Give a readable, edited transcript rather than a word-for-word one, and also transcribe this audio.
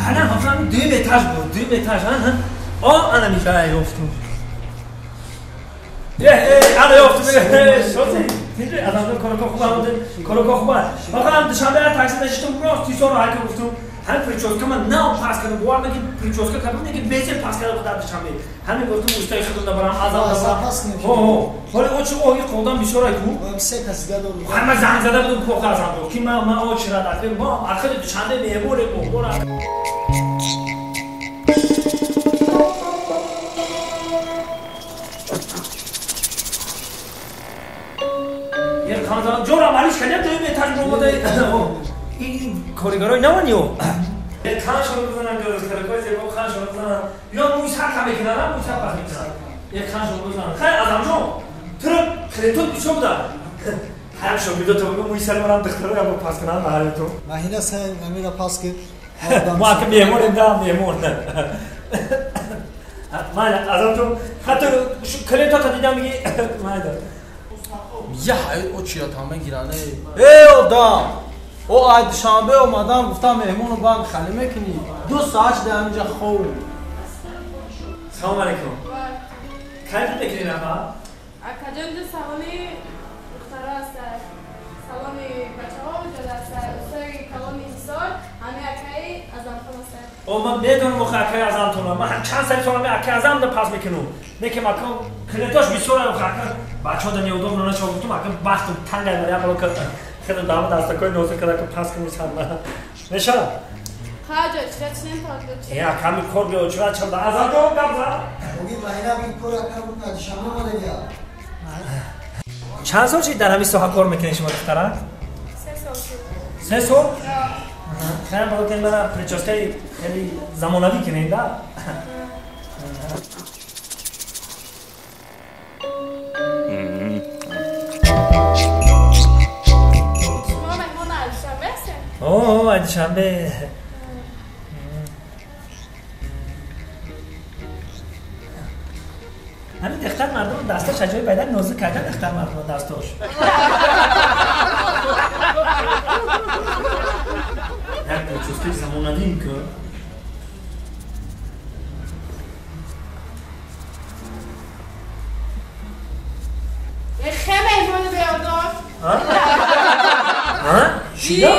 ҳана ҳафтам дуюм этаж буд, дуюм этаж, ҳа? О, ана миша ёфтум. Ана ёфтум. Шоти. Тинҷи Азамҷон корако хуб ҳамуд, корако хуб. Вақт Душанбе такси нишастум, рост Ҳисорро ҳайка гуфтум. Ҳамин прическа ман нав пас кардам, бовар накунед, прическа кардам, неки безер пас кардам дар Душанбе. Ҳамин гуфтум устаи худам набарам, Азам набарам. Ҳо, ҳо. Ҳоли очи оҳи қодам бисёр ай ку. Се кас дига дорум. Ҳама занг зада будум коха Азам ки ман очи рад ахир мо ахири Душанбе меҳмонем мо. Ҷора малиш кардям, дуюм этаж омода. Ин коригарои наван ё? Ханшон бизанан, духтаракои зебо ханшон бизанан. Ё мӯи сар ха мекунанд, мӯи сар пас мекунанд. Як ханшон бизанан. Хай Азамҷон, туро клиентот бисёр буда. Ҳар шогирдо то бигӯ мӯи сари манам духтаро ябо пас кунанд маҳалли ту. Маҳина сай амира пас ки. Мо ака меҳмонем да, меҳмон. Майла Азамҷон, ҳатто клиентота дидам меги майла. Я ҳаёт очиятам мегиране. Эй одам! О ай Душанбе омадам, гуфтам меҳмону банк хали мекунӣ. 2 соат шуда ҳаминҷа хов. Салом алейкум. Кай мекунӣ нафар? Акаҷон, ду салони духтаро ҳастад. Салони бачаҳо вуҷуд ҳастад. Устои калони Ҳисор ҳами акаи Азамхон ҳастад. О, ман медонам охи акаи Азамтона. Ман чанд сари солами акаи Азам да пас мекунам. Некем ака клиентош бисёрам охи ака бачаҳо да неудобно нашава гуфтум, ака бахтум тангай ман як ка хеле дама дастакои нозук карда ка пас кунӣ сар мешавад. Хаҷа, чира чинем то Э, ака ҳами кор биё, чира чанда Азамҷон гап зад. Оги маҳина би кор ака буд, Душанбе омадагия. Чанд сол шид дар ҳамин соҳа кор мекунед шумо духтара? 3 сол шуд. 3 сол? Хеле бо ки мана прическаи хеле замонавӣ кунед да? Шумо меҳмон аз Душанбе ҳастед? О, аз Душанбе. Ҳамин духтар мардум дасташ аҷоиб байда нозук кардан духтар мардум дасташ. Як прическаи замонавӣ мекун. Хе меҳмони беодоб. Ҳа? Шида?